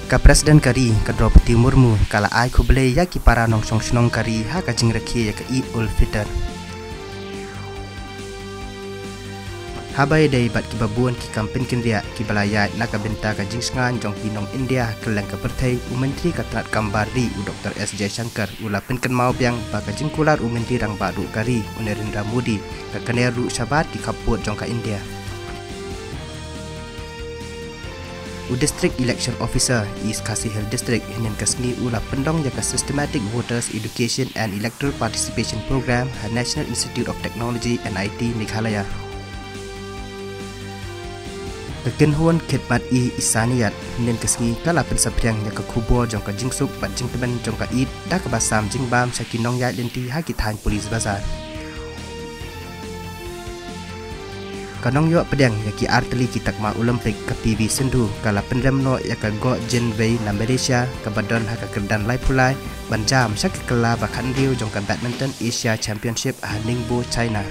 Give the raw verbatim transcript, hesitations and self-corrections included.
Ka President ka ri, ka Droupadi Murmu, ka la ai khublei ïa ki para nongshong shnong ka ri ha ka jingrakhe ïa ka Eid ul Fitr. Haba ïadei bad kiba bun ki kam pynkynriah kiba la ïaid na ka bynta ka jingsngain jong ki nong India kylleng ka pyrthei, u Myntri ka tnat kam bar ri, u Doktor S Jaishankar, u la pynkynmaw biang ba ka jingkular u Myntri Rangbah Duh ka ri, u Narendra Modi, ka kner ruh shabar ki khappud jong ka India. U District Election Officer, East Khasi Hills District, hynnin ka sngi u la pynlong ïa ka Systematic Voters Education and Electoral Participation Program ha National Institute of Technology, N I T, Meghalaya. Ka kynhun Khidmat-e-Insaniyat, hynnin ka sngi ka la pynsaphriang ïa ka khubor jong ka jingsuk bad jingtymmen jong ka Eid da kaba sam jingbam sha ki nongïaid lynti ha ki thaiñ Police Bazar. Ka nongïoh pdiang ïa ki artylli ki takma Olympic, ka P V Sindhu, ka la pynrem noh ïa ka goh jin wei na Malaysia, kaba don ha ka kyrdan laiphew lai, ban jam sha ka kylla ba khathynriew jong ka Badminton Asia Championship ha Ningbo, China.